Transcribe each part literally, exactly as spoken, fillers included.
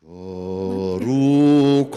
거룩한 가르침에 거룩한 스님들께 기합 마하반야바라ܡܝ ܠܬ ܫܡ ܓܘܢ ܓܢ ܙܐ ܙܐ ܒܘ ܣܪ ܢ ܫܡ ܒܪܡܝ ܠܬ ܫܝ ܗܘ ܓܢ ܗܘܢ ܓܗ ܟܘܢ ܕܘ ܝܠ ܟܐ ܓܘ ܣܪܝ ܙܐ ܣܟ ܒܘ ܠܝ ܓܘܢ ܓܘܢ ܒܘ ܠܝ ܣܟ ܣܟ ܓܟ ܫܝ ܓܘܢ ܓܘܢ ܓܟ ܫܝ ܣܟ ܣܘ ܣܪ ܝܘ ܟܘ ܝܘ ܫܝ ܣܪܝ ܙܐ ܫܝ ܙܐ ܒܘ ܟܘܢ ܣܢ ܒܘ ܠ ܣܢ ܒܘ ܠ ܡܝܘ ܠ ܒܘ ܠ ܓܘ ܒܘ ܠ ܒܘ ܓܢ ܒܘ ܠ ܓܡ ܫܝ ܓܘ ܓܘܢ ܓܘܢ ܡܘ ܣܢ ܡܘ ܣܘ ܣܪ ܢ ܫܢ ܡܘ ܐ ܢܝ ܣܠ ܣܝ ܢܝ ܡܘ ܣܟ ܣܢ ܝܢ ܡܝ ܟܘ ܟܘ ܡܘ ܐ ܢܐ ܙܐ ܡܘ ܝ ܫܝ ܟܐ ܡܘ ܡܘ ܝ ܡܝܘܢ ܝܘܢ ܡܘ ܡܘ ܝ ܡܝܘܢ ܓܝܢ ܢܐ ܙܐ ܡܘ ܢܘ ܝܘܢ ܡܘ ܢܘ ܣܐ ܓܝܢ ܡܘ ܓܘ ܓܝ ܡܝܘ ܠ ܛܘ ܡܘ ܓܝ ܝܘܢ ܡܘ ܕܐ ܓܝ ܡܘ ܣܘ ܕܐ ܐܘ ܒܢܝ ܒܪܡܝ ܠܬ ܐܘ ܫܡ ܡܘ ܓܐ ܝܐ ܡܘ ܓܐ ܝܐ ܩܘ ܡܘ ܝܘ ܩܘܢ ܟܘ ܐܠ ܝܐ ܓܢ ܕܘ ܡܘ ܓܘ ܓܢ ܝܘܠ ܒܢ ܣܡ ܣܐ ܙܐ ܒܘ ܠܝ ܒܢܝ ܒܪܡܝ ܠܬ ܩܘ ܕܐ ܓܢ ܝܘ ܣܡ ܝܟ ܣܡ ܒܘ ܪܝ ܟܘ ܓܝ ܒܢܝ ܒܪܡܝ ܠܬ ܫܝ ܕܐ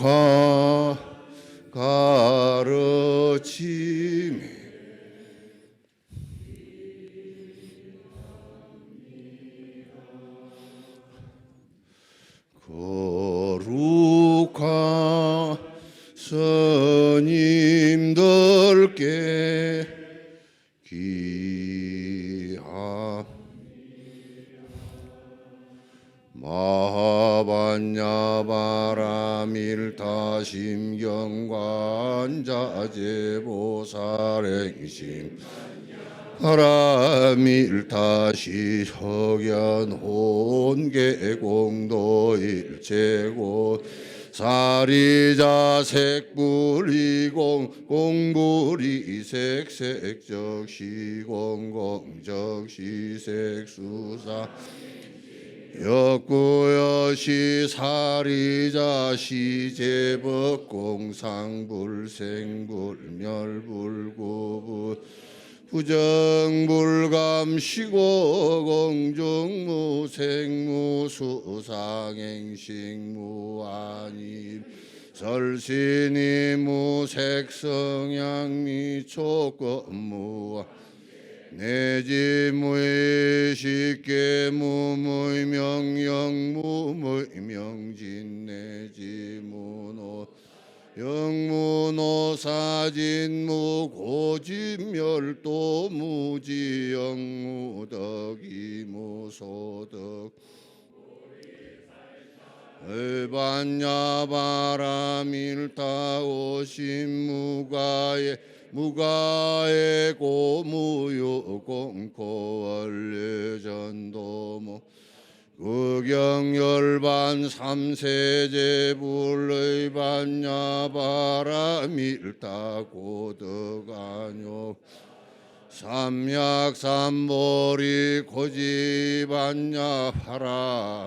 ܫܢ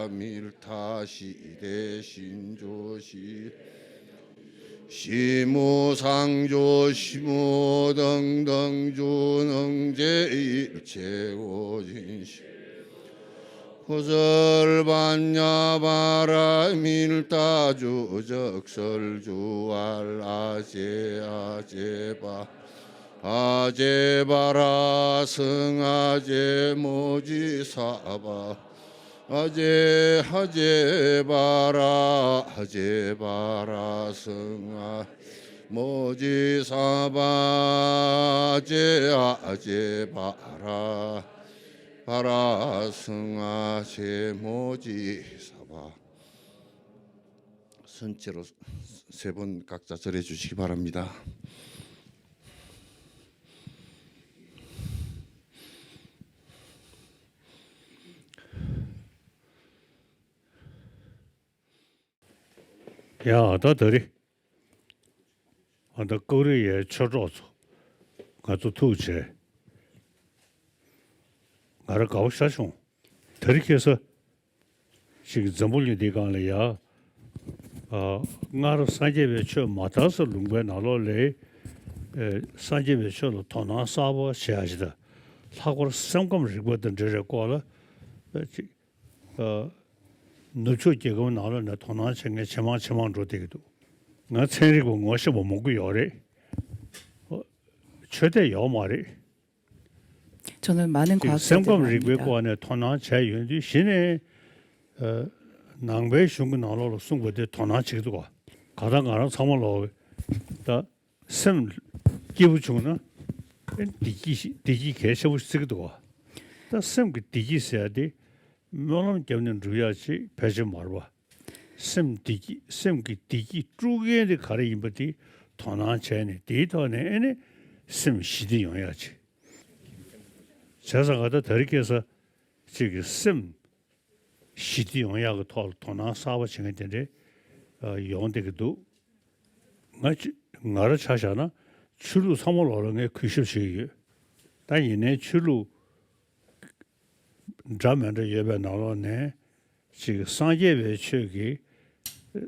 ܓܘ ܫܝ ཤི་མུ་སངས་རྒྱས་ཤི་མུ་དང་དང་ཇོ་ནང་རྗེ་ཡིད་ཆེས་འོ་བཞིན་ཤི། ཁུ་ཟོལ་པ་ཉ་པ་ར་མིལ་ཏ་ཇོ་ཇག་སོལ་ཇོ་ཨལ་ཨ་ཅེ་ཨ་ཅེ་པ་ཨ་ཅེ་པ་ར་སང་ཨ་ཅེ་མོ་ཇི་ས་པ། ཨ་ཅེ་ཨ་ཅེ་པ་ར་ཨ་ཅེ་པ་ར་སང་ཨ་མོ་ཇི་ས་པ་ཨ་ཅེ་ཨ་ཅེ་པ་ར་པ་ར་སང་ཨ་ཅེ་མོ་ཇི་ས་པ། སུན་ཅི་རོ་སེ་བོན་ཀག་ཅ་ཅ་རེ་ཅུ་ཞིག་པ་ར་མི་ད། ཡ་ད་ད་རེ། ཨ་ད་ཀོ་རི་ཡའི་ཆོས་གྲོགས་ཚོ་ང་ཚོ་ཐུག་བྱས། ང་ར་དགའ་པོ་ཤ་བྱུང་། ད་རེ་ཁ་སང་ཅིག་འཛམ་བུ་གླིང་འདིའི་སྒང་ལ་ཡ། ཨ་སྔར་སངས་རྒྱས་པའི་ཆོས་མ་དར་སར་ལུང་པའི་ནང་ལོགས་ལ། ཨེ་སངས་རྒྱས་པའི་ཆོས་ལ་དོ་སྣང་གསར་པ་བྱེད་ཡ་ཞིག་དང་། ལྷག་པར་སེམས་ཁམས་རིག་པ་དང་འབྲེལ་བའི་སྐོར་ལ་ཨེ་ཅིག་ཨ་ནུབ་ཕྱོགས་རྒྱལ་ཁབ་ནང་ལོགས་ནས་དོ་སྣང་བྱེད་མཁན་ཇེ་མང་ཇེ་མང་འགྲོ་བསྡད་ཀྱི་འདུག་ང་ཚན་རིག་པ་ངོ་ཤེས་པ་མང་པོ་ཡོད་རེད། ཨ་ཆོས་དད་ཡོད་མ་རེད། 저는 많은 ཅིག་སེམས་ཁམས་རིག་པའི་སྐོར་ནས་དོ་སྣང་བྱས་ཡོད་དུས་གཞི་ནས་ཨ་ནང་པའི་གཞུང་གི་ནང་ལོགས་ལ་གསུངས་པ་དེ་དོ་སྣང་བྱེད་ཀྱི་འདུག་ག་གང་ལྟར་ང་རང་ཚང་མ་ལོག་ད། སེམས་སྐྱིད་པོ་བྱུང་ན་བདེ་སྐྱིད་བདེ་སྐྱིད་གལ་ཆེན་པོ་བརྩི་གི་འདུག་བ། ད་སེམས་ཀྱི་བདེ་སྐྱིད་ཟེར་ཡ་དེ་སྨོན་ལམ་བརྒྱབ་ནས་འགྲུབ་ཡ་ཅིག་ཕལ་ཆེར་མ་རེད་བ། སེམས་བདེ་སྐྱིད་སེམས་ཀྱི་བདེ་སྐྱིད་དཀྲུག་མཁན་དེ་ག་རེ་ཡིན་པ་དེ་དོ་སྣང་བྱས་ནས་དེའི་ཐོག་ནས་ཨེ་ནི་སེམས་ཞི་བདེ་ཡོང་ཡ་ཅིག་བྱས་ཙང་ང་ད་ད་རེས་ཁ་སང་ཅིག་གི་སེམས། ཞི་བདེ་ཡོང་ཡག་གི་ཐོག་ལ་དོ་སྣང་གསར་པ་བྱེད་མཁན་དེ་འདྲ་ཡོང་བསྡད་ཀྱི་འདུག་ང་ཅི་ང་རང་ཆ་བཞག་ན་ཆོས་ལུགས་ཚང་མ་ལོག་ལ་ངས་གུས་ཞབས་བྱེད་ཀྱི་ཡོད། ད་ཡིན་ནའི་ཆོས་ལུགས་འདྲ་མི་འདྲ་ཡོད་པའི་ནང་ལོགས་ནས་ཅིག་སངས་རྒྱས་པའི་ཆོས་ཀྱི་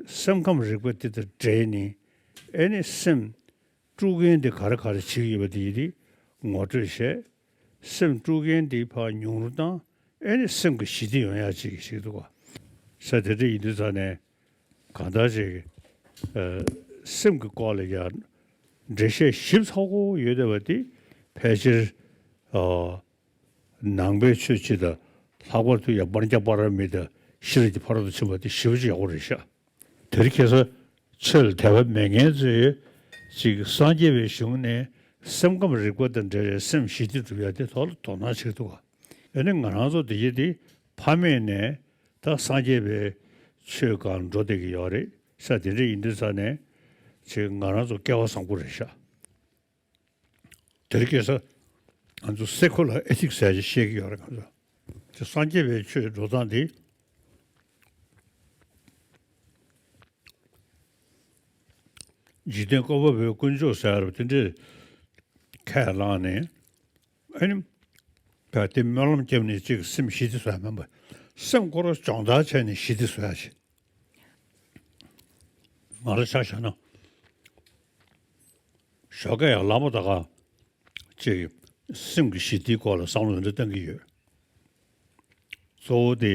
སེམས་ཁམས་རིག་པ་འདི་དང་འབྲེལ་ནས་ཨེ་ནི་སེམས། དཀྲུག་མཁན་དེ་ག་རེ་ག་རེ་བྱེད་ཀྱི་ཡོད་པ་དེ་ཡིན་དེ་ངོ་སྤྲོད་བྱས། སེམས་དཀྲུག་མཁན་དེ་ཕར་ཉུང་རུ་བཏང་། ཨེ་ནི་སེམས་ཀྱི་ཞི་བདེ་ཡོང་ཡག་ཅིག་ཞིག་འདུག་ག་ས་དེ་འདྲ་ཡིན་དུས་ཙང་ནས་ གང་ལྟར་ཅིག་ཨ་སེམས་ཀྱི་སྐོར་ལ་ཡང་འགྲེལ་བཤད་ཞིབ་ཚགས་པོ་ཡོད་བསྡད་པ་དེ་ཕལ་ཆེར་ཨ་ནང་པའི་ཆོས་སྤྱི་དང་། ལྷག་པར་དུ་ཡང་པྲཛྙཱ་པཱ་ར་མི་དང་ཤེས་རབ་ཀྱི་ཕ་རོལ་ཏུ་ཕྱིན་པ་དེ་ཞེ་པོ་ཅིག་ཡག་པོ་རེད་ཤག་དེ་རིང་ཁ་སང་ཆོས་ལ་དད་པ་མེད་མཁན་ཚོས་ཅིག་སངས་རྒྱས་པའི་གཞུང་ནས་སེམས་ཁམས་རིག་པ་དང་འབྲེལ་བའི་སེམས་ཞི་བདེ་སྒྲུབ་ཡ་དེ་ཐོག་ལ་དོ་སྣང་བྱེད་ཀྱི་འདུག་ག་ཨ་ནི་ང་རང་ཚོ་འདི་ག་དེ་ཕ་མེས་ནས་ད་སངས་རྒྱས་པའི་ཆོས་སྒང་འགྲོ་བསྡད་ཀྱི་ཡོད་རེད་ཤག་དེ་འདྲ་ཡིན་དུས་ཙང་ནས་ཅིག་ང་རང་ཚོ་སྐལ་བ་བཟང་པོ་རེད་ཤག་དེ་རིང་ཁ་སང་ང་ཚོ་སེ་ཁུ་ལར་ཨེ་ཐིག་ཟེར་ཅིག་བཤད་ཀྱི་ཡོད་རེད། ང་ཚོ་དེ་སངས་རྒྱས་པའི་ཆོས་འགྲོ་སྟངས་དེ། འཇིག་རྟེན་བཀོད་པ་པོའི་དཀོན་མཆོག་ཟེར་བ་དེ་འདྲས་ཁས་བླངས་ནས། ཨ་ནི་ད་དེ་སྨོན་ལམ་བརྒྱབ་ནས་ཅིག་སེམས་ཞི་བདེ་བཟོ་ཡ་མིན་པ། སེམས་ཁོ་རང་སྦྱོང་བརྡར་བྱས་ནས་ཞི་བདེ་བཟོ་ཡ་ཞིག་ང་རང་ཆ་བཞག་ན། ཞོགས་ཀས་ཡང་ལངས་པ་ད་ག་ཅིག་སེམས་ཀྱི་ཞི་བདེའི་སྐོར་ལ་བསམ་བློ་འདི་བཏང་གི་ཡོད། གཙོ་བོ་དེ་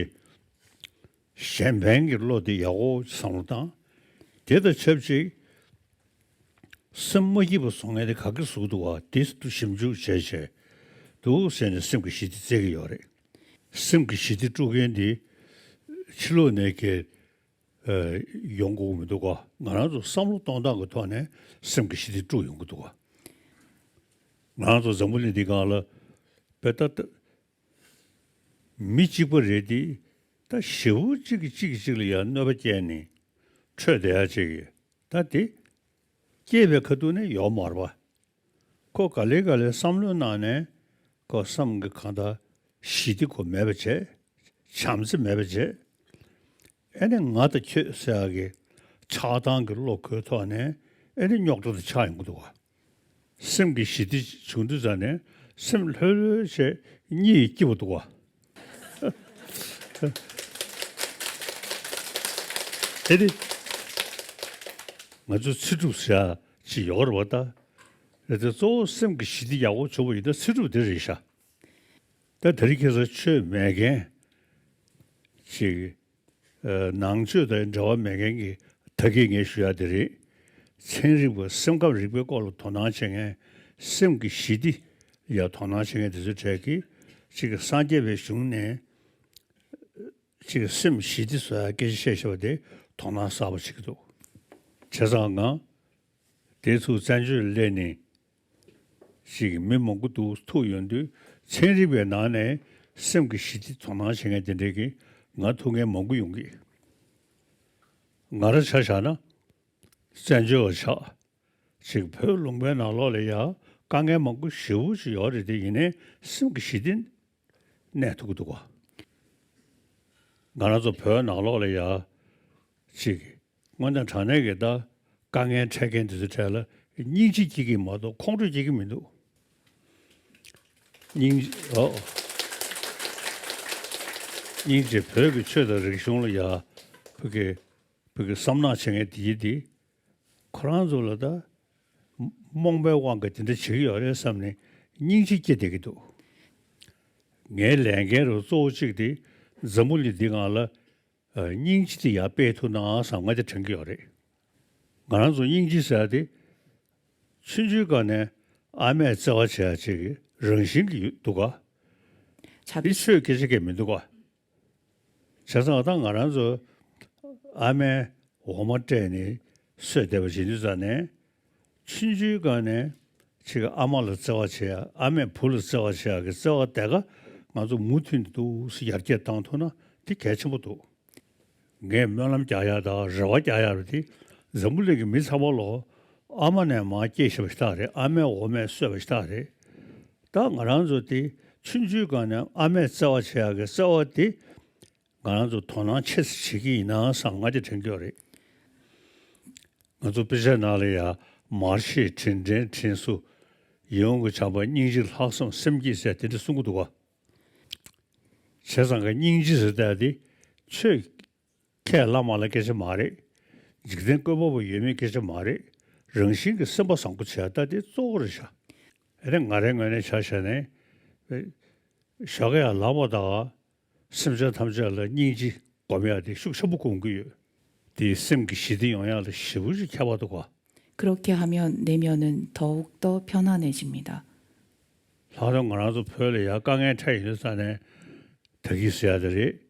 གཞན་ཕན་གྱི་བློ་དེ་ཡག་པོ་བསམ་བློ་བཏང་། དེ་དང་ཆབས་ཅིག་སེམས་མ་སྐྱིད་པ་བཟོ་མཁན་དེ་ག་གི་བཟོ་གི་འདུག་བ། དེ་ཞིབ་འཇུག་བྱས་བྱས་འདུག་ཟེར་ནས་སེམས་ཀྱི་ཞི་བདེ་བཙལ་གི་ཡོད་རེད། སེམས་ཀྱི་ཞི་བདེ་དཀྲུག་མཁན་དེ་ཕྱི་ལོགས་ནས་ཀྱི་ཡོང་དགོས་མི་འདུག་ག་ང་རང་ཚོ་བསམ་བློ་གཏོང་སྟངས་ཀྱི་ཐོག་ནས་སེམས་ཀྱི་ཞི་བདེ་དཀྲུག་ཡོང་གི་འདུག་ག་ང་རང་ཚོ་འཛམ་བུ་གླིང་འདི་སྒང་ལ་དཔེ་ལྟ་མི་གཅིག་པ་རེད་དེ། ད་ཞེ་པོ་གཅིག་གིས་གཅིག་གིས་གཅིག་ལ་ཡང་གནོད་པ་སྐྱེལ་ནས་འཕྲོད་བསྡད་ཡ་ཅིག་གི་ད་དེ་སྐྱེས་པའི་ཁ་ཐུག་ནས་ཡོད་མ་རེད་པ། ཁོ་ག་ལེ་ག་ལེ་བསམ་བློའི་ནང་ནས་ཁོ་བསམ་གི་གང་ལྟར་ཞི་བདེ་ཁོ་མེད་པ་བྱས། བྱམས་བརྩེ་མེད་པ་བྱས། ཨེ་ནི་ང་དང་ཁྱོད་ཟེར་ཡག་གི་ཆགས་སྡང་གི་བློ་ཁོའི་ཐོག་ནས་ཨེ་ནི་རྙོག་དྲ་དེ་ཆགས་ཡོང་གི་འདུག་བ། སེམས་ཀྱི་ཞི་བདེ་བྱུང་དུས་ཙ་ནས་སེམས་ལྷོད་ལྷོད་བྱས་གཉིད་སྐྱིད་པོ་འདུག་བ། དེ་ནི་ང་ཚོ་ཚེ་སྒྲུབ་ཟེར་ཡག་ཅིག་ཡོད་རེད་བ་ད། རེད་དེ་གཙོ་བོ་སེམས་ཀྱི་ཞི་བདེ་ཡག་པོ་བྱུང་བ་ཡིན་ན་ཚེ་སྒྲུབ་དེ་རེད་ཤག་ད་དེ་རིང་ཁ་སང་ཆོས་མེད་མཁན་ཅིག་ཨ་ནང་ཆོས་དང་འབྲེལ་བ་མེད་མཁན་གྱི་ད་གིན་ངས་ཞུ་ཡག་དེ་རེད། ཚན་རིག་པ་སེམས་ཁམས་རིག་པའི་སྐོར་ལ་དོ་སྣང་བྱེད་མཁན། སེམས་ཀྱི་ཞི་བདེ་ལ་དོ་སྣང་བྱེད་མཁན་དེ་ཚོའི་གྲས་ཀྱིས་ཅིག་སངས་རྒྱས་པའི་གཞུང་ནས་ཅིག་སེམས་ཞི་བདེ་བཟོ་ཡག་སྐད་ཆ་བཤད་བཞག་པ་དེ་དོ་སྣང་གསར་པ་བྱེད་ཀྱི་འདུག་བྱས་ཙང་ང་དེ་ཚོ་བཙན་བྱོལ་སླེབས་ནས་ཅིག་མི་མང་པོ་འདུག་ཐུག་ཡོང་དུས། ཚན་རིག་པའི་ནང་ནས་སེམས་ཀྱི་ཞི་བདེ་དོ་སྣང་བྱེད་མཁན་དེ་འདྲས་ཀྱིས་ང་ཐུག་མཁན་མང་པོ་ཡོང་གི། ང་རང་ཆ་བཞག་ན་བཙན་བྱོལ་བ་ཆགས། ཅིག་བོད་ལུང་པའི་ནང་ལོགས་ལ་ཡ་དཀའ་ངལ་མང་པོ་ཞེ་པོ་ཅིག་ཡོད་རེད་དེ། ཡིན་ནའི་སེམས་ཀྱི་ཞི་བདེ་གནས་ཐུབ་ཀྱི་འདུག་ག་ང་རང་ཚོ་བོད་ནང་ལོགས་ལ་ཡ་ཅིག་དངོས་གནས་དྲང་གནས་ཀྱི་ད་དཀའ་ངལ་འཕྲད་མཁན་དེ་ཚོའི་གྲས་ལ་སྙིང་རྗེ་སྐྱེ་གི་མ་གཏོགས་ཁོང་ཁྲོ་སྐྱེ་གི་མི་འདུག་སྙིང་། ཨོ། སྙིང་རྗེ། བོད་ཀྱི་ཆོས་དང་རིག་གཞུང་ལ་ཡ་ཕ་གི་ཕ་གི་བསམ་ནག་བྱེད་མཁན་དེ་ཡིན་དེ། ཁོ་རང་ཚོ་ལ་ད་རྨོངས་པའི་དབང་གིས་དེ་འདྲ་བྱེད་ཀྱི་ཡོད་རེད་བསམ་ནས་སྙིང་རྗེ་སྐྱེ་བསྡད་ཀྱི་འདུག་ངའི་ལས་འགན་རུ་གཙོ་བོ་གཅིག་དེ་འཛམ་བུ་གླིང་འདི་སྒང་ལ་ཨ་སྙིང་རྗེ་དེ་ཡར་སྤེལ་ཐུབ་ན་བསམ་ང་དེ་དྲན་གྱི་ཡོད་རེད། ང་རང་ཚོ་སྙིང་རྗེ་ཟེར་ཡ་དེ་ཆུང་ཆུང་སྒང་ནས་ཨ་མས་བརྩེ་བ་བྱེད་ཡ་ཅིག་གི་རང་བཞིན་གྱི་ཡོད་འདུག་ག་ཆ་དེ་ཆོས་སྐད་ཆ་སྐད་མི་འདུག་ག་བྱས་ཙང་ད་ང་རང་ཚོ་ཨ་མས་འོ་མ་སྤྲད་ནས་གསོས་བསྡད་པ་བྱེད་དུས་ཙ་ནས། ཆུང་ཆུང་སྒང་ནས་ཅིག་ཨ་མ་ལ་བརྩེ་བ་བྱེད་ཡ། ཨ་མས་བུ་ལ་བརྩེ་བ་བྱེད་ཡ་གི་བརྩེ་བ་དེ་ག་ང་ཚོ་མུ་མཐུད་ནས་འདུག་སེ་ཡར་རྒྱས་བཏང་ཐུབ་ན་དེ་གལ་ཆེན་པོ་འདུག་ངས་སྨོན་ལམ་རྒྱག་ཡ་དང་རེ་བ་རྒྱག་ཡ་རུ་དེ་འཛམ་བུ་གླིང་གི་མི་ཚང་མ་ལོ་ཨ་མ་ནས་མར་སྐྱེས་བཞག་པ་ཞིག་ད་རེད། ཨ་མས་འོ་མས་གསོས་པ་ཞིག་ད་རེད། ད་ང་རང་ཚོ་དེ་ཆུང་ཆུང་སྒང་ནས་ཨ་མས་བརྩེ་བ་བྱེད་ཡ་གི་བརྩེ་བ་དེ་ང་རང་ཚོ་དོ་སྣང་ཆེ་ཙམ་བྱེད་ཀྱི་ཡིན་ན་བསམ་ང་དེ་དྲན་གྱི་ཡོད་རེད། ང་ཚོ་དཔེ་ཆ་ནང་ལ་ཡ་མར་ཤེས་དྲིན་དྲན་དྲིན་གཟོ། ཡིད་འོང་གི་བྱམས་པ་སྙིང་རྗེ་ལྷག་བསམ་སེམས་བསྐྱེད་ཟེར་དེ་འདྲ་གསུང་གི་འདུག་ག་བྱས་ཙང་གི་སྙིང་རྗེ་ཟེར་ཡ་དེ་ཆོས་ཁས་བླངས་མ་བླངས་སྐད་ཆ་མ་རེད། འཇིག་རྟེན་བཀོད་པ་པོ་ཡོད་མེད་སྐད་ཆ་མ་རེད། རང་བཞིན་གྱི་སེམས་པ་བཟང་པོ་བྱེད་ཡ་ད་དེ་གཙོ་བོ་རེད་ཤག་ཨ་ནི་ང་རའི་ངོས་ནས་ཆ་བཞག་ནས་ཞོགས་ཀས་ཡར་ལངས་པ་དང་སེམས་ཅན་ཐམས་ཅད་ལ་སྙིང་རྗེ་སྒོམ་ཡ་དེ་ཤུགས་ཆེན་པོ་སྒོམ་གྱི་ཡོད། དེའི་སེམས་ཀྱི་ཞི་བདེ་ཡོང་ཡག་ལ་ཞེ་པོ་ཅིག་ཁྱད་པར་འདུག་ག། 그렇게 하면 내면은 더욱더 편안해집니다. ལྷག་དོན་ང་རང་ཚོ་བོད་ལ་ཡ་དཀའ་ངལ་འཕྲད་ཡོད་དུས་ཙང་ནས་ད་གིན་ཟེར་ཡ་དེ་རེད།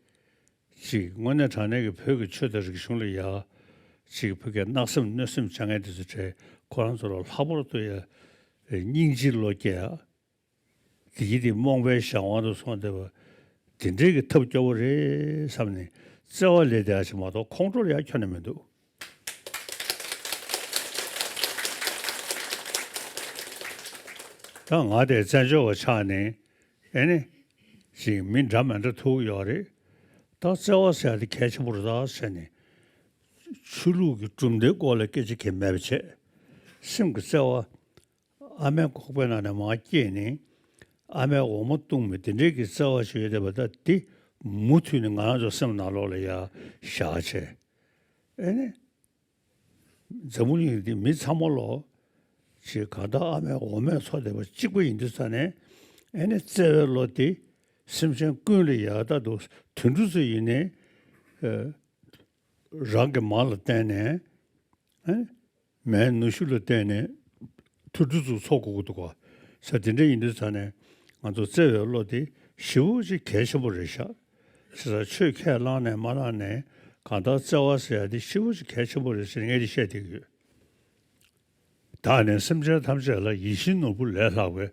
ཅིག་དངོས་གནས་དྲང་གནས་ཀྱི་བོད་ཀྱི་ཆོས་དང་རིག་གཞུང་ལ་ཡ་ཅིག་བོད་ཀྱི་གནག་སེམས་གནོད་སེམས་བཅངས་མཁན་དེ་ཚོ་གྲས་ཁོ་རང་ཚོ་ལ་ལྷག་པར་དུ་ཡ་སྙིང་རྗེའི་བློ་སྐྱེ་ཡ། དེ་གི་དེ་རྨོངས་པའི་གཞན་དབང་དུ་སོང་བསྡད་པ་དེ་འདྲའི་གི་ཐབས་སྐྱོ་བོ་རེད་བསམ་ནས་བརྩེ་བ་ལས་དེ་ཡ་ཞིག་མ་གཏོགས་ཁོང་ཁྲོ་ལ་ཡ་ཁྱོན་ནས་མི་འདུག། ད་ང་དེ་བཙན་བྱོལ་བ་ཆགས་ནས་ཨེ་ནི་ཅིག་མི་འདྲ་མི་འདྲ་ཐུག་ཡོད་རེད། ད་བརྩེ་བ་ཟེར་ཡ་དེ་གལ་ཆེན་པོ་རེད་ད་ཟེར་ནས་ཆོས་ལུགས་ཀྱི་གྲུབ་མཐའི་སྐོར་ལ་སྐད་ཆ་གང་མེད་པ་བྱས། སེམས་ཀྱི་བརྩེ་བ། ཨ་མའི་ཁོག་པའི་ནང་ནས་མར་སྐྱེས་ནས་ཨ་མའི་འོ་མ་བཏུང་མི་དེ་འདྲའི་གི་བརྩེ་བ་ཞིག་ཡོད་བསྡད་པ་ད་དེ་མུ་མཐུད་ནས་ང་རང་ཚོ་སེམས་ནང་ལོགས་ལ་ཡ་བཞག་བྱས། ཨེ་ནི། འཛམ་བུ་གླིང་འདི་མི་ཚང་མ་ལོ་ཅིག་གང་ལྟར་ཨ་མའི་འོ་མས་འཚོ་བསྡད་པ་གཅིག་པ་ཡིན་དུས་ཙང་ནས་ཨེ་ནི་བརྩེ་བའི་བློ་དེ་སེམས་ཅན་ཀུན་ལ་ཡ་ད་དུ་དུད་འགྲོ་ཚོ་ཡིན་ནའི་ཨེ་རང་གི་མ་ལ་བརྟེན་ནས་ཨེ་མའི་ནུ་ཞོ་ལ་བརྟེན་ནས་དུད་འགྲོ་ཚོ་འཚོ་དགོས་ཀྱི་འདུག་ག་ས། དེ་འདྲ་ཡིན་དུས་ཙང་ནས་ང་ཚོ་བརྩེ་བའི་བློ་དེ་ཞེ་པོ་ཅིག་གལ་ཆེན་པོ་རེད་ཤག། བྱས་ཙང་ཆོས་ཁས་བླངས་ནས་མ་བླངས་ནས་གང་ལྟར་བརྩེ་བ་ཟེར་ཡ་དེ་ཞེ་པོ་ཅིག་གལ་ཆེན་པོ་རེད་ཟེར་ངས་དེ་བཤད་བསྡད་ཀྱི་ཡོད། བདག་ནི་སེམས་ཅན་ཐམས་ཅད་ལ་ཡིད་བཞིན་ནོར་བུ་ལས་ལྷག་པའི་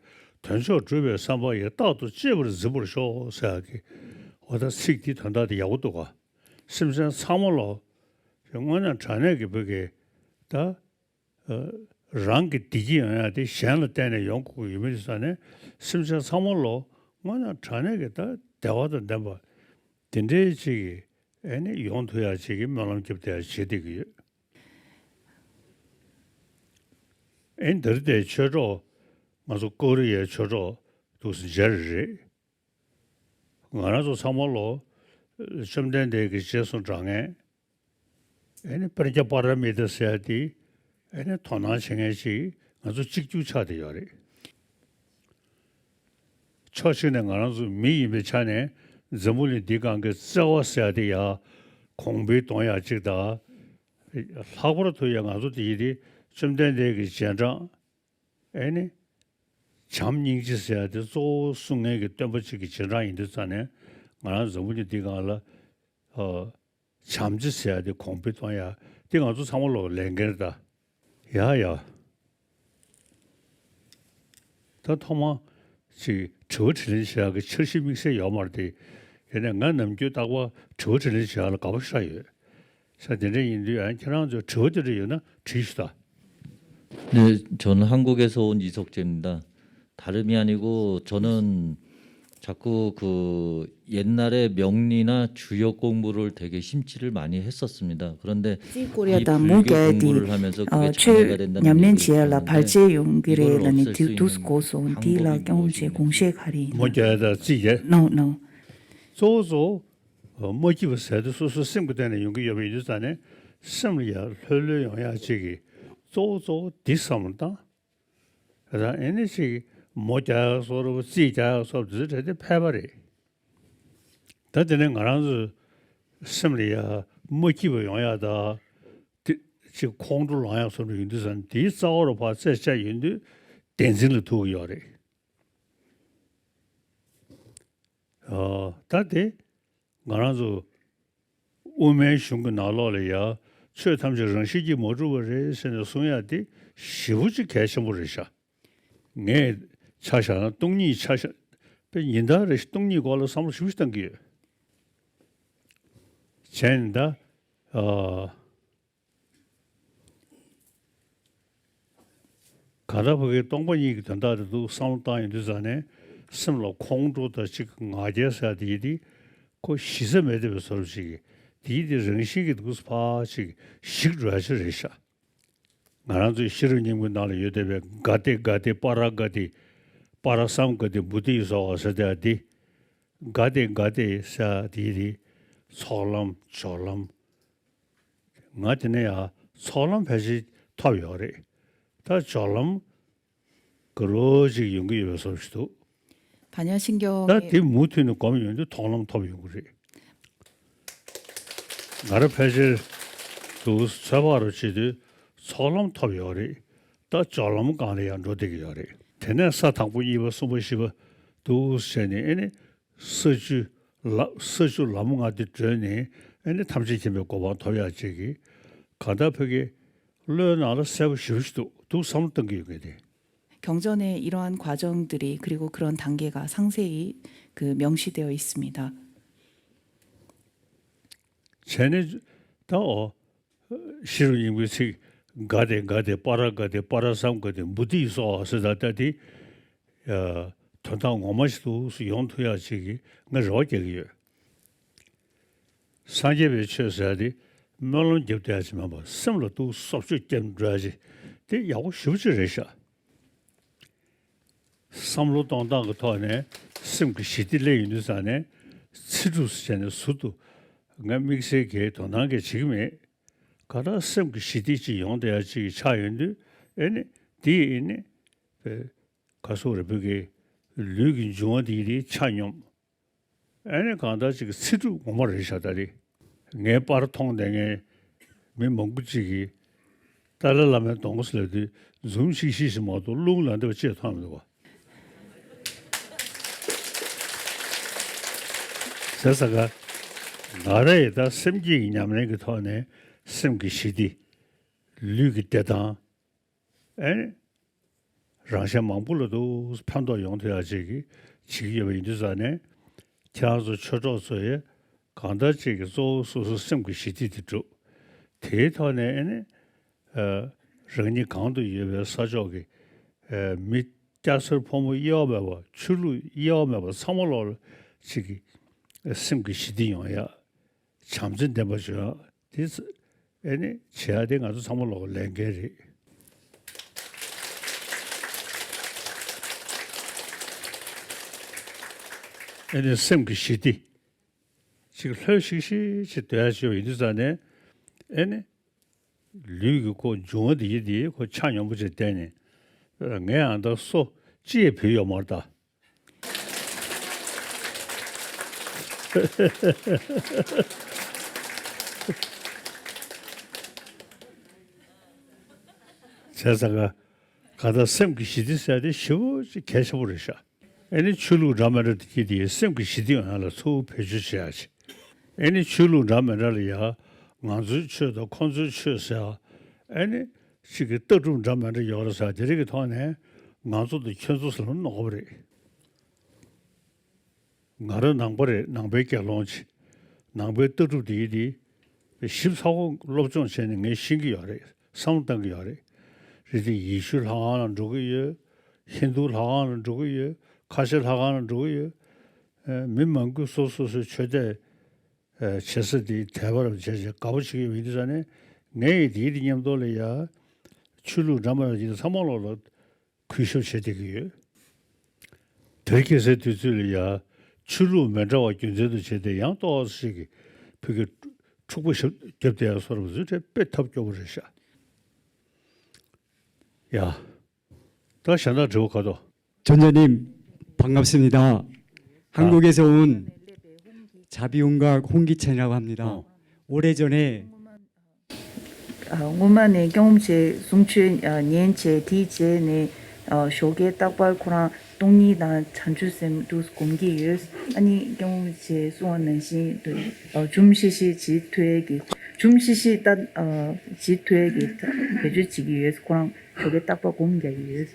དོན་མཆོག་སྒྲུབ་པའི་བསམ་པ་ཡིས་རྟག་ཏུ་གཅེས་པར་འཛིན་པར་ཤོག་ཟེར་ཡག་གི་འོ་ད་ཚིག་འདི་དོན་དག་དེ་ཡག་པོ་འདུག་ག། སེམས་ཅན་ཚང་མ་ལོ། དངོས་གནས་དྲང་གནས་ཀྱི་བོད་ཀྱི་ད། རང་གི་བདེ་སྐྱིད་ཡོང་ཡག་དེ་གཞན་ལ་བརྟེན་ནས་ཡོང་དགོས་ཀྱི་ཡོད་མེད་དེ་ས་ནས་སེམས་ཅན་ཚང་མ་ལོ་དངོས་གནས་དྲང་གནས་ཀྱི་ད་བདེ་བ་དང་ལྡན་པ་དེ་འདྲའི་ཅིག་གི་ཨེ་ནི་ཡོང་ཐུབ་ཡག་ཅིག་གི་སྨོན་ལམ་རྒྱབ་བསྡད་ཡག་བྱེད་བསྡད་ཀྱི་ཡོད། ཨེ་འདིར་དེ་ཆོས་གྲོགས་ང་ཚོ་ཀོ་རི་ཡའི་ཆོས་གྲོགས་འདུག་སེ་མཇལ་རེ་རེད། ང་རང་ཚོ་ཚང་མ་ལོ་བཅོམ་ལྡན་འདས་ཀྱི་རྗེས་སུ་འབྲང་མཁན་ཨེ་ནི་པྲཛྙཱ་པཱ་ར་མི་ཏ་ཟེར་ཡ་དེ་ཨེ་ནི་དོ་སྣང་བྱེད་མཁན་ཅིག་ང་ཚོ་གཅིག་གྱུར་ཆགས་བསྡད་ཡོད་རེད། ཕྱོགས་གཅིག་ནས་ང་རང་ཚོ་མི་ཡིན་པའི་ཆ་ནས་འཛམ་བུ་གླིང་འདིའི་སྒང་གི་བརྩེ་བ་ཟེར་ཡ་དེ་ཡ་གོང་འཕེལ་གཏོང་ཡག་ཅིག་དང་། ལྷག་པར་དུ་ཡ་ང་ཚོ་དེ་ཡི་དེ་བཅོམ་ལྡན་འདས་ཀྱི་རྗེས་འབྲང་ཨེ་ནི། བྱམས་སྙིང་རྗེ་ཟེར་ཡ་དེ་གཙོ་བོ་གསུང་མཁན་གྱི་སྟོན་པ་གཅིག་གི་རྗེས་འབྲང་ཡིན་དུས་ཙང་ནས་ང་རང་འཛམ་བུ་གླིང་འདིའི་སྒང་ལ་ཨ་བྱམས་བརྩེ་ཟེར་ཡ་དེ་གོང་འཕེལ་གཏོང་ཡ་དེ་ང་ཚོ་ཚང་མ་ལོ་ལས་འགན་རེད་ད། ཡ་ཡ། ད་ཐོག་མ་ཅིག་དྲི་བ་དྲིས་ལན་བྱེད་ཡག་གི་འཆར་གཞི་དམིགས་བསལ་ཡོད་མ་རེད་དེ། ཡིན་ནའི་ང་ནམ་རྒྱུན་རྟག་པར་དྲི་བ་དྲིས་ལན་བྱེད་ཡག་ལ་དགའ་པོ་ཞེ་དྲག་ཡོད། ས་དེ་འདྲ་ཡིན་དུས་ཡང་ཁྱེད་རང་ཚོས་དྲི་བ་དེ་འདྲ་ཡོད་ན་དྲིས་ཤོག་ད། 네, 저는 한국에서 온 이석재입니다. 다름이 아니고 저는 자꾸 그 옛날에 명리나 주역 공부를 되게 심취를 많이 했었습니다. 그런데 이 ཀོ་རི་ཡ་དང་མུ་གེ་དེ་ཆོས་ཉམས་ལེན་བྱེད་ཡ་ལ་བར་ཆད་ཡོང་གི་རེད་ལབ་ནས་དུས་དུས་གོ་སོང་། དེ་ལ་སྐྱོང་བྱེད་དགོངས་བཞེས་ག་རེ་ཡིན་མུ་གེ་དང་རྩིས་རྒྱག No, no. གཙོ་བོ་གཙོ་བོ། མ་སྐྱིད་པ་ཟེར་དུས་སོ་སོའི་སེམས་ཀྱི་སྟེང་ནས་ཡོང་གི་ཡོད་པ་ཡིན་དུས་ཙང་ནས་སེམས་ལ་ཡ་ལྷོད་ལྷོད་ཡོང་ཡ་ཅིག་གི་གཙོ་བོ་གཙོ་བོ་འདི་བསམ་བློ་བཏང་། ད་ཨེ་ནི་ཅིག་མོ་རྒྱག་ཡག་བཟོ་འདྲ་པོ་རྩིས་རྒྱག་ཡག་བཟོ་འདྲ་དེ་ཚོ་དེ་ཕལ་པ་རེད། ད་དེ་ནས་ང་རང་ཚོའི་སེམས་ལ་ཡ་མ་སྐྱིད་པ་ཡོང་ཡ་ད་དེ་ཅིག་ཁོང་ཁྲོ་ལངས་ཡ་བཟོ་འདྲ་ཡིན་དུས་ཙང་དེའི་རྩ་བ་རུ་ཕར་རྩད་བཅད་ཡོང་དུས་བདེན་འཛིན་ལ་ཐུག་གི་ཡོད་རེད། ཨ་ད་དེ་ང་རང་ཚོ་དབུ་མའི་གཞུང་གི་ནང་ལོགས་ལ་ཡ་ཆོས་ཐམས་ཅད་རང་བཞིན་གྱིས་མ་གྲུབ་པ་རེད་ཟེར་ནས་གསུང་ཡ་དེ་ཞེ་པོ་ཅིག་གལ་ཆེན་པོ་རེད་ཤག། ངས་ཆ་བཞག་ན་སྟོང་ཉིད་ཆ་བཞག་པའི་ཉིན་ལྟར་རེ་བཞིན་སྟོང་ཉིད་སྐོར་ལ་བསམ་བློ་ཞེ་པོ་ཅིག་བཏང་གི་ཡོད། བྱས་ནས་ད་ཨ། གང་ལྟར་ཕ་གིའི་སྟོང་པ་ཉིད་ཀྱི་དོན་དག་དེ་འདུག་བསམ་བློ་བཏང་ཡོང་དུས་ཙང་ནས་སེམས་ལ་ཁོང་ཁྲོ་དང་གཅིག་ང་རྒྱལ་ཟེར་ཡ་དེ་ཡི་དེ་ཁོ་གཞི་རྩ་མེད་བསྡད་པའི་བཟོ་འདྲ་ཅིག་གིས་དེ་ཡི་དེ་རང་བཞིན་གྱིས་འདུག་ཕར་ཅིག་ཞིག་འགྲོ་ཡ་ཅིག་རེད་ཤག། ང་རང་ཚོའི་ཤེས་རབ་སྙིང་པོའི་ནང་ལ་ཡོད་བསྡད་པའི་ག་ཏེ་ག་ཏེ་པ་ར་ག་ཏེ་པ་ར་སཾ་ག་ཏེ་བུ་ཏི་ཡི་སོ་བ་ཟེར་བསྡད་ཡ་དེ་ག་ཏེ་ག་ཏེ་ཟེར་ཡ་དེ་ཡི་དེ་ཚོགས་ལམ་སྦྱོར་ལམ། ང་དེ་ནས་ཡང་ཚོགས་ལམ་ཕལ་ཆེར་ཐོབ་ཡོད་རེད། ད་སྦྱོར་ལམ་ག་རོ་ཅིག་ཡོང་གི་ཡོད་པའི་བཟོ་ཞིག་འདུག། ད་དེ་མུ་མཐུད་ནས་སྒོམ་ཡོང་དུས་མཐོང་ལམ་ཐོབ་ཡོང་གི་རེད། ང་རང་ཕལ་ཆེར་ འདུག་ཚོད་དཔག་རུ་བྱེད་དུས་ཚོགས་ལམ་ཐོབ་ཡོད་རེད། ད་སྦྱོར་ལམ་སྒང་ལ་ཡང་འགྲོ་བསྡད་ཀྱི་ཡོད་རེད། དེ་ནས་ས་དང་པོ་གཉིས་པ་གསུམ་པ་བཞི་པ་འདུག་བྱས་ནས་ཨེ་ནི་ས་བཅུ་ལ་ས་བཅུ་ལམ་ལྔ་དེ་བགྲོད་ནས་ཨེ་ནི་ཐམས་ཅད་མཁྱེན་པའི་གོ་འཕང་ཐོབ་ཡག་ཅིག་གི་གང་ལྟར་ཕ་གི་བློའི་ནང་ལ་གསལ་པོ་ཞེ་པོ་ཞིག་འདུག་འདུག་བསམ་བློ་གཏང་གི་ཡོད་མཁན་དེ། 경전에 이러한 과정들이 그리고 그런 단계가 상세히 그 명시되어 있습니다. བྱས་ནས་ད་འོ་ཤེས་རབ་སྙིང་པོའི་ཚིག་ག་དེ་ག་དེ་པ་ར་ག་དེ་པ་ར་སཾ་ག་དེ་བོ་དྷི་སྭཱ་ཧཱ་ཟེར་ད་ལྟ་དེ་དོན་དག་ངོ་མ་ཞིག་ཏུ་ཡོང་ཐུབ་ཡག་ཅིག་གི་ང་རེ་བ་རྒྱག་གི་ཡོད། སངས་རྒྱས་པའི་ཆོས་ཟེར་ཡག་དེ་སྨོན་ལམ་རྒྱབ་བསྡད་ཡག་ཅིག་མིན་པར་སེམས་ལ་ཏོག་ཙམ་བཅོས་བརྒྱབ་འགྲོ་ཡག་ཅིག་དེ་ཡག་པོ་ཞེ་པོ་ཅིག་རེད་ཤག་བསམ་བློ་གཏོང་སྟངས་ཀྱི་ཐོག་ནས་སེམས་ཀྱི་ཞི་བདེ་སླེབས་ཡོང་དུས་ཙང་ནས་ཚིག་གྲུབ་ཟེར་ནས་ཟུར་དུ་ང་དམིགས་བསལ་གྱི་དོ་སྣང་གི་བྱེད་ཀྱི་མེད། ག་ད་སེམས་ཀྱི་ཞི་བདེ་ཅིག་ཡོང་བསྡད་ཡག་ཅིག་ཆགས་ཡོང་དུས་ཨེ་ནི་དེ་ཨེ་ནི་ག་སོགས་རེ་བོད་ཀྱི་ལུས་ཀྱི་འབྱུང་བ་དེ་དེ་ཆ་སྙོམས། ཨ་ནི་གང་ལྟར་ཅིག་ཚིག་གྲུབ་ངོ་མ་རེད་ཤག་ད་རེད། ངའི་པར་མཐོང་བསྡད་མཁན་མི་མང་པོ་ཅིག་གིས་ཏཱ་ལའི་བླ་མའི་གདོང་ཟེར་ལབ་དུས་འཛུམ་ཤིག་ཤིག་ཞིག་མ་གཏོགས་རླུང་ལ་འདེབས་ཅེས་མཐོང་མི་འདུག་བ། ཟེར་ས་ག་ང་རང་ཡི་ད་སེམས་བསྐྱེད་ཀྱི་ཉམས་ལེན་གྱི་ཐོག་ནས་སེམས་ཀྱི་ཞི་བདེ། ལུས་ཀྱི་བདེ་ཐང་། ཨེ། རང་གཞན་མང་པོ་ལ་དུ་ཕན་ཐོགས་ཡོང་ཐུབ་ཡག་ཅིག་གི་བྱེད་ཀྱི་ཡོད་པ་ཡིན་དུས་ཙང་ནས་ཁྱེད་རང་ཚོ་ཆོས་གྲོགས་ཚོ་ཡིས་གང་ལྟར་ཅིག་གི་གཙོ་བོ་སོ་སོའི་སེམས་ཀྱི་ཞི་བདེ་དེ་སྒྲུབ། དེའི་ཐོག་ནས་ཨེ་ནི་རང་ཉིད་གང་དུ་ཡོད་པའི་ས་ཕྱོགས་ཀྱི་མི་སྐྱ་སེར་ཕོ་མོ་དབྱེ་བ་མེད་པ་ཆོས་ལུགས་དབྱེ་བ་མེད་པ་ཚང་མ་ལོག་ལ་ཅིག་གི་སེམས་ཀྱི་ཞི་བདེ་ཡོང་ཡག་བྱམས་བརྩེ་ལྡན་པ་བྱུང་ཡག་དེ་ཨེ་ནི་བྱེད་ཡག་དེ་ང་ཚོ་ཚང་མ་ལོག་ལས་འགན་རེད། ཨེ་ནི་སེམས་ཀྱི་ཞི་བདེ་ཅིག་ལྷོད་ཤིག་ཤིག་ཅིག་སྡོད་ཡག་ཅིག་ཡོད་པ་ཡིན་དུས་ཙང་ནས་ཨེ་ནི་ལུས་ཀྱི་ཁོ་འབྱུང་བ་འདི་ཡི་འདི་ཁོ་ཆ་སྙོམས་པོ་ཅིག་བསྡད་ནས་ངས་ཨ་ད་སོ་ཅི་ཡང་བུད་ཡོད་མ་རེད་ད། བྱས་ཙང་ག་ག་ད་སེམས་ཀྱི་ཞི་བདེ་ཟེར་དེ་ཞེ་པོ་ཅིག་གལ་ཆེན་པོ་རེད་ཤག་ཨེ་ནི་ཆོས་ལུགས་འདྲ་མི་འདྲ་དེ་དེ་སེམས་ཀྱི་ཞི་བདེ་ཡོང་ཡག་ལ་ཚུར་བེད་སྤྱོད་བྱེད་ཡག་ཅིག་ཨེ་ནི་ཆོས་ལུགས་འདྲ་མི་འདྲ་ལ་ཡ་ང་ཚོའི་ཆོས་དང་ཁོང་ཚོའི་ཆོས་ཟེར་ཡག་ཨེ་ནི་ཅིག་གི་ལྟ་གྲུབ་འདྲ་མི་འདྲ་ཡོད་རེད་ཟེར་དེ་རིགས་ཀྱི་ཐོག་ནས་ང་ཚོ་དང་ཁྱོད་ཚོ་ཟེར་ལ་ནོར་བ་རེད། ང་རང་ནང་པ་རེད། ནང་པའི་དགེ་སློང་ཅིག་ནང་པའི་ལྟ་གྲུབ་འདི་འདི་ཞིབ་ཚགས་པོ་སློབ་སྦྱོང་བྱས་ནས་ངས་ཤེས་ཀྱི་ཡོད་རེད། བསམ་བློ་བཏང་གི་ཡོད་རེད། རེད་དེ་ཡེ་ཤུའི་ལྷ་ཁང་ལ་འགྲོ་གི་ཡོད། ཧིན་རྡུའི་ལྷ་ཁང་ལ་འགྲོ་གི་ཡོད། ཁ་ཆེ་ལྷ་ཁང་ལ་འགྲོ་གི་ཡོད། ཨ་མི་མང་པོས་སོ་སོ་སོའི་ཆོས་དད་ཨ་བྱེད་ས་དེ་དད་པ་རབ་བྱས་བྱས་དགའ་པོ་བྱེད་ཀྱི་ཡོད་པ་ཡིན་དུས་ཙང་ནས་ངས་ཡི་དེའི་དེ་མཉམ་དུ་ལ་ཡ་ཆོས་ལུགས་འདྲ་མི་འདྲ་ཅིག་ཚང་མ་ལོག་ལ་གུས་ཞབས་བྱེད་བསྡད་ཀྱི་ཡོད། དེར་ཁྱེད་ཚོའི་དུས་ཚོད་ལ་ཡ་ཆོས་ལུགས་མི་འདྲ་བ་རྒྱུ་མཚན་དུ་བྱས་ཏེ་ཡང་ཏོག་ཙམ་ཞིག་གིས་ཕ་གི་འཁྲུག་པ་ཞབས་བརྒྱབ་བསྡད་ཡ་སོགས་རབ་བཟོས་ཏེ་དཔེ་ཐབས་སྐྱོ་པོ་རེད་ཤག་ཡ། ད་གཞན་དག་དྲི་བ་ག་དོ། 전주님, 반갑습니다. 한국에서 온 자비훈각 홍기찬이라고 합니다. 어. 오래전에 ཨ། སྔོན་མ་ནས་སྐྱབས་མགོན་ཆེན་གསུང་ཆོས་ཨ་ཉན་བྱས་དེའི་རྗེས་ནས་ཨ་ཞོགས་ཀའི་རྟག་པར་ཁོ་རང་སྟོང་ཉིད་དང་བྱང་ཆུབ་སེམས་འདུག་སྒོམ་གྱི་ཡོད། ཨ་ནི་སྐྱབས་མགོན་ཆེན་གསུང་བ་ནང་བཞིན་དུ་ཨ་འཇོམས་ཤིག་ཤིག་བྱེད་ཐུབ་ཡས་ཀྱི་འཇོམས་ཤིག་ཤིག་ལྟ་ཨ་བྱེད་ཐུབ་ཡས་ཀྱི་བེད་སྤྱོད་བྱེད་ཀྱི་ཡོད། ཁོ་རང་ཞོགས་ཀའི་རྟག་པར་སྒོམ་རྒྱག་གི་ཡོད།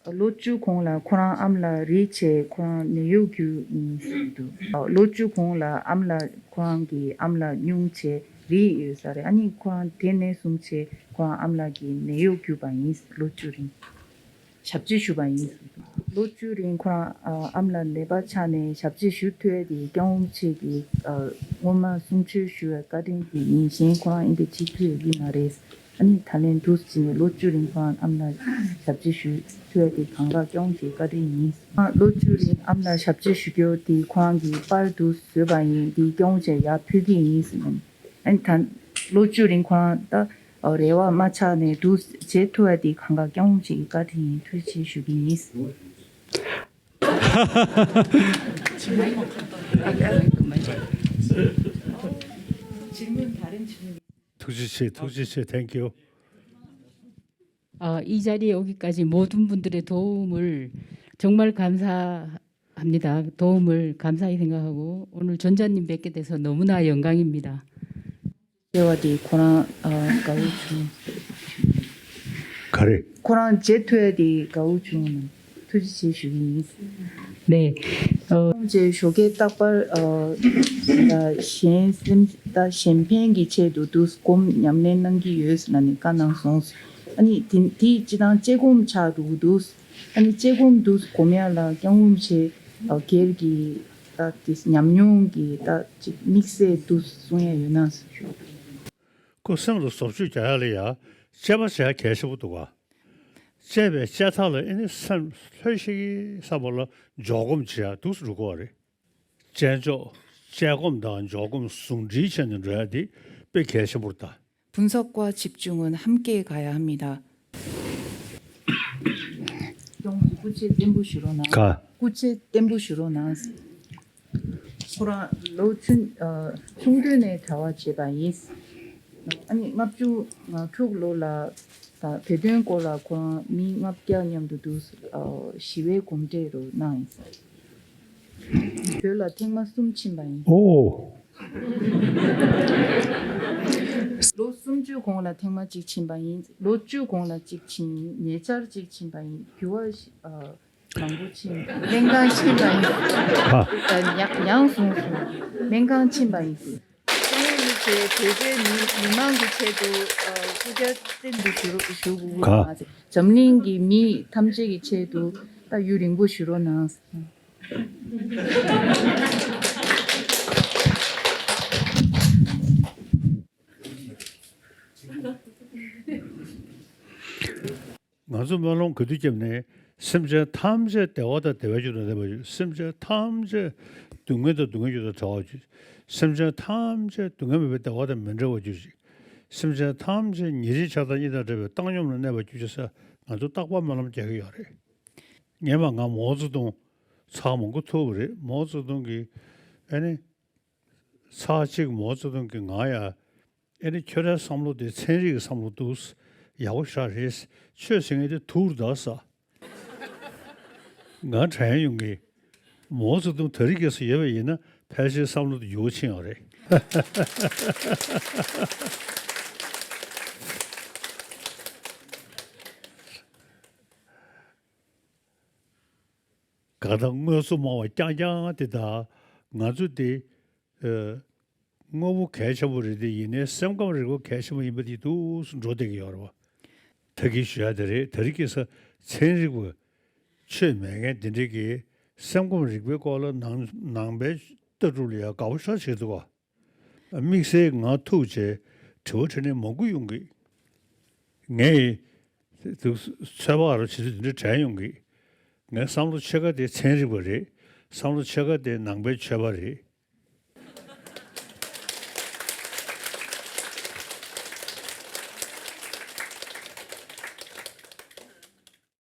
ཨ། ལོ་བཅུ་གོང་ལ་ཁོ་རང་ཨ་མ་ལགས་རིགས་བྱས་ཁོ་རང་ནད་གཡོག་གྱུར་ཡིན་ཟེར་འདུག་ལོ་བཅུ་གོང་ལ་ཨ་མ་ལགས་ཁོ་རང་གི་ཨ་མ་ལགས་སྙུང་བྱས་རིགས་ཡོད་ས་རེད། ཨ་ནི་ཁོ་རང་དེ་ནས་བཟུང་བྱས་ཁོ་རང་ཨ་མ་ལགས་ཀྱི་ནད་གཡོག་གྱུར་པ་ཡིན། ལོ་བཅུ་རིང་ཞབས་ཕྱི་ཞུས་པ་ཡིན་ཟེར་འདུག་ལོ་བཅུ་རིང་ཁོ་རང་ཨ་མ་ལགས་ནད་པ་ཆགས་ནས་ཞབས་ཕྱི་ཞུ་ཐུབ་ཡས་དེ་སྐྱབས་མགོན་ཆེན་གྱིས་སྔོན་མ་གསུང་ཆོས་ཞུ་བའི་བཀའ་དྲིན་དེ་ཡིན། གཞན་ཁོ་རང་ཨིན་དེ་བྱེད་ཐུབ་ཡས་ཀྱི་མ་རེད། ཨ་ནི་ད་ལན་འདུག་སེ་བྱས་ནས་ལོ་བཅུ་རིང་ཁོ་རང་ཨ་མ་ལགས་ཞབས་ཕྱི་ཞུ་ཐུབ་ཡ་དེ་གང་ག་སྐྱོང་བྱེད་བཀའ་དྲིན་ཡིན། ཨ་ལོ་བཅུ་རིང་ཨ་མ་ལགས་ཞབས་ཕྱི་ཞུ་རྒྱུ་དེ་ཁོ་རང་གིས་པར་དུ་བཟོས་པ་ཡིན། དེ་སྐྱོང་བྱས་ཡར་ཕུལ་གྱི་ཡིན་ཟེར་ནས། ཨ་ནི་ད་ལོ་བཅུ་རིང་ཁོ་རང་ད་རེ་བ་མ་ཆག་ནས་འདུག་བྱེད་ཐུབ་ཡ་དེ་གང་ག་སྐྱོང་བྱེད་ཀྱི་བཀའ་དྲིན་ཡིན། ཐུགས་རྗེ་ཆེ་ཞུ་གི་ཡིན། ཐུགས་རྗེ་ཆེ། ཐུགས་རྗེ་ཆེ། Thank you. 어, 이 자리에 오기까지 모든 분들의 도움을 정말 감사합니다. 도움을 감사히 생각하고 오늘 전자님 뵙게 돼서 너무나 영광입니다. ཟེར་བ་དེ་ཁོ་རང་ཨ་དགའ་བོ་བྱུང་། ག་རེ། ཁོ་རང་མཇལ་ཐུབ་ཡ་དེ་དགའ་བོ་བྱུང་། ཐུགས་རྗེ་ཆེ་ཞུ་གི་ཡིན། ནས། ཨོ། ཁོང་ཚོས་ཞོགས་ཀས་རྟག་པར་ཨ་ད་གཞན་སེམས་ད་གཞན་ཕན་གྱི་ཆེད་དུ་འདུག་སྒོམ་ཉམས་ལེན་གནང་གི་ཡོད་ལབ་ནས་བཀའ་གནང་སོང་། ཨ་ནི་དེ་དེ་སྤྱི་བཏང་དཔྱད་སྒོམ་ཆགས་འགྲོ་གི་འདུག་ཨ་ནི་དཔྱད་སྒོམ་འདུག་སྒོམ་ཡ་ལ་སྐྱབས་མགོན་རིན་པོ་ཆེ་ཨ་སྒེར་གྱི་ད་དེ་ཉམས་མྱོང་གི་ད་ཅིག་དམིགས་བསལ་འདུག་གསུང་ཡ་ཡོད་ན་ཟེར་ཞུ། ཁོ་སེམས་ལ་བཟོ་བཅོས་རྒྱག་ཡ་ལ་ཡ་དཔྱད་པ་བྱེད་ཡ་གལ་ཆེན་པོ་འདུག་ག་དཔྱད་པའི་དཔྱད་ཐག་ལ་ཨེ་ནི་སེམས་ལྷོད་ཤིག་གི་བསམ་པ་ལ་འཇོག་སྒོམ་བྱེད་ཡ་འདུག་སེ་འགྲོ་དགོས་པ་རེད། དཔྱད་འཇོག་དཔྱད་སྒོམ་དང་འཇོག་སྒོམ་ཟུང་འབྲེལ་བྱས་ནས་འགྲོ་ཡ་དེ་དཔེ་གལ་ཆེན་པོ་རེད་ད། 분석과 집중은 함께 가야 합니다. ཁྱོད་ཀྱིས་སྐུ་ཚེ་བརྟན་པོ་བཞུགས་རོགས་གནང་། ག་སྐུ་ཚེ་བརྟན་པོ་བཞུགས་རོགས་གནང་། ཁོ་རང་ལོ་ཆུང་ཨ་ཆུང་དུས་ནས་གྲྭ་པ་བྱས་པ་ཡིན། ཨ་ནི་ལྔ་བཅུ་ང་དྲུག་ལོ་ལ་ད་བོད་དོན་སྐོར་ལ་ཁོ་རང་མི་ལྔ་བརྒྱ་མཉམ་དུ་འདུག་ཨ་ཞི་བའི་གོམ་བགྲོད་རུ་གནང་ཡིན། བོད་ལ་ཐེངས་མ་གསུམ་ཕྱིན་པ་ཡིན། ཨོ། ལོ་སུམ་ཅུ་གོང་ལ་ཐེངས་མ་གཅིག་ཕྱིན་པ་ཡིན། ལོ་བཅུ་གོང་ལ་གཅིག་ཕྱིན་ཡིན། ཉེ་ཆར་གཅིག་ཕྱིན་པ་ཡིན། རྒྱུ་བ་ཞིག་ཨ། མང་པོ་ཕྱིན། སྨན་ཁང་ཕྱིན་པ་ཡིན། ཨ། ཨ། ཉག་ཉང་སོང་སོང་། སྨན་ཁང་ཕྱིན་པ་ཡིན། སྐྱབས་མགོན་རིན་པོ་ཆེ་བོད་པའི་མི་མི་མང་གི་ཆེད་དུ་ཨ་སྐུ་རྒྱབ་བརྟན་དུ་ཞུ་རོགས་ཞུ་དགོས་ཀྱི་ཡོད་མ་ཟད། འཛམ་གླིང་གི་མི་ཐམས་ཅད་ཀྱི་ཆེད་དུ་ད་ཡུན་རིང་པོ་བཞུགས་རོགས་གནང་། ང་ཚོ་སྨོན་ལམ་ག་དུས་བརྒྱབ་ནས་སེམས་ཅན་ཐམས་ཅད་བདེ་བ་དང་བདེ་བའི་རྒྱུ་དང་ལྡན་པར་གྱུར། སེམས་ཅན་ཐམས་ཅད་སྡུག་བསྔལ་དང་སྡུག་བསྔལ་རྒྱུ་དང་བྲལ་བར་གྱུར། སེམས་ཅན་ཐམས་ཅད་སྡུག་བསྔལ་མེད་པའི་བདེ་བ་དང་མི་འབྲལ་བར་གྱུར་ཅིག་སེམས་ཅན་ཐམས་ཅད་ཉེ་རིང་ཆགས་སྡང་གཉིས་དང་བྲལ་བའི་བཏང་སྙོམས་ལ་གནས་པར་གྱུར་ཅིག་ཟེར་ང་ཚོ་རྟག་པར་སྨོན་ལམ་རྒྱག་གི་ཡོད་རེད། སྔོན་མ་ང་མའོ་ཙེ་ཏུང་ཚར་མང་པོ་ཐུག་པ་རེད། མའོ་ཙེ་ཏུང་གིས་ཨ་ནི། ཚར་གཅིག་མའོ་ཙེ་ཏུང་གིས་ང་ཡ། ཨེ་ནི་ཁྱོད་རའི་བསམ་བློ་དེ་ཚན་རིག་གི་བསམ་བློ་འདུག་ཡག་པོ་ཞེ་དྲག་རེད། ཆོས་ཟེར་མཁན་དེ་དུག་རེད་ད་ཟེར། ང་དྲན་ཡོང་གི། མའོ་ཙེ་ཏུང་དེ་རིང་ཁ་སང་ཡོད་པ་ཡིན་ན་ཕལ་ཆེར་བསམ་བློ་དེ་འགྱུར་བ་ཕྱིན་ཡོད་རེད། གང་ལྟར་དངོས་གཙོ་སྨྲ་བ་རྐྱང་རྐྱང་དེ་དང་ང་ཚོ་དེ། ཨ། དངོས་པོ་གལ་ཆེན་པོ་རེད་དེ་ཡིན་ནའི་སེམས་ཁམས་རིག་པ་གལ་ཆེན་པོ་ཡིན་པ་དེ་འདུག་སེ་འགྲོ་བསྡད་ཀྱི་ཡོད་རེད་བ། ད་གིན་ཞུ་ཡ་དེ་རེད། དེ་རིང་ཁ་སང་ཚན་རིག་པ་ཆོས་མེད་མཁན་དེ་འདྲས་ཀྱིས་སེམས་ཁམས་རིག་པའི་སྐོར་ལ་ནང་ནང་པའི་ལྟ་གྲུབ་ལ་ཡང་དགའ་པོ་ཞེ་དྲག་བྱེད་འདུག་བ། དམིགས་བསལ་ང་ཐུག་བྱས་དྲི་བ་དྲིས་ནས་མང་པོ་ཡོང་གི། ངས་དུ་ཚོད་དཔག་རོགས་བྱེད་དུས་དེ་འདྲ་དྲན་ཡོང་གི། ངའི་བསམ་བློ་ཕྱེད་ཀ་དེ་ཚན་རིག་པ་རེད། བསམ་བློ་ཕྱེད་ཀ་དེ་ནང་པའི་ཆོས་པ་རེད།